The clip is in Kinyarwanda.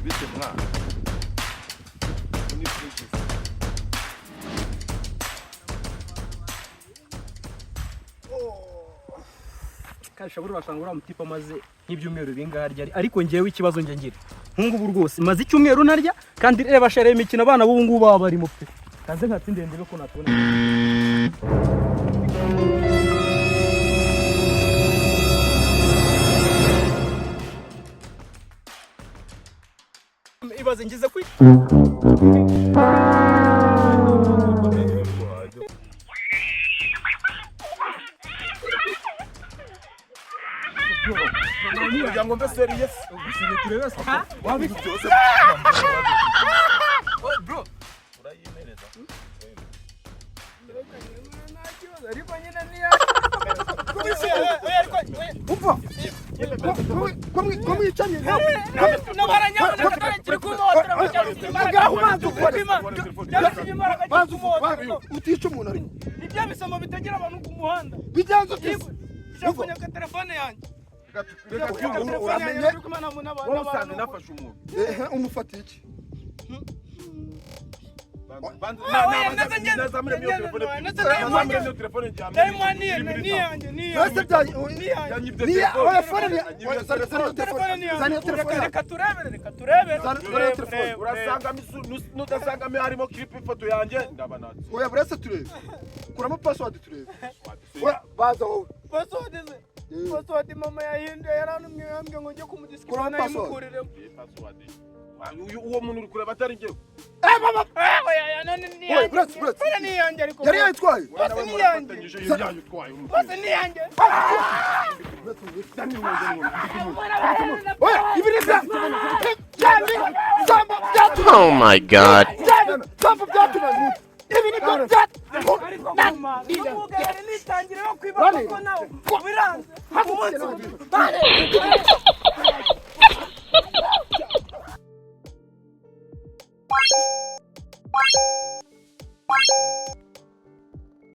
Bite mwana? Ni fresh. Kasha buri wasanga uriya mutipe amaze nk'ibyumweru bingahe arya, ariko ngewe ikibazo njye ngira nk'ubu rwose maze icyumweru ntarya, kandi reba shere imikino abana b'ubu ngubu baba barimo pe. Kaze nkatsinde ndebe ko natubona. Ibaze ngize kwi Kugira ngo mbe serious. Wabise bro. Urayimereza. Umva ko mwicanye. Ngaho ubanza ukore, banza ukore, utica umuntu ariko. Ibyo bisomo bitagira abantu ku muhanda. Bigenze ute? Ushaka kunyaga telefone yanjye? Reka twumve. Uramenye. Wowe usanze nafashe umuntu. Ehe, umufatiye iki? Ese bya niya oya, phone ni oya, zana, zana iyo telefone, zana iyo telefone. Reka turebere, reka turebere. Zana iyo telefone. Urasangamo nudasangamo harimo clip ifoto yanjye ndaba natse. Oya, buretse turebe, kuramo password turebe. Oya, baza wowe. Password ze? Password mama yahinduye, yarantumye, yambwiye ngo njye kumudisikana. Kuramo password. Nayimukuriremo. Uyu uwo muntu uri kureba atari njyewe. Oya, buretse, buretse. Phone ni iyanjye ariko. Yari yayitwaye. Bose ni iyanjye. Bose ni iyanjye. Oya, ibi ni bya byandi sambo byatumye. Oh my God. Sambo byatumye ibi ni byo bya Ariko mama n'umwuga yari nitangire wo kwiba, kuko nawe biranze umunsi.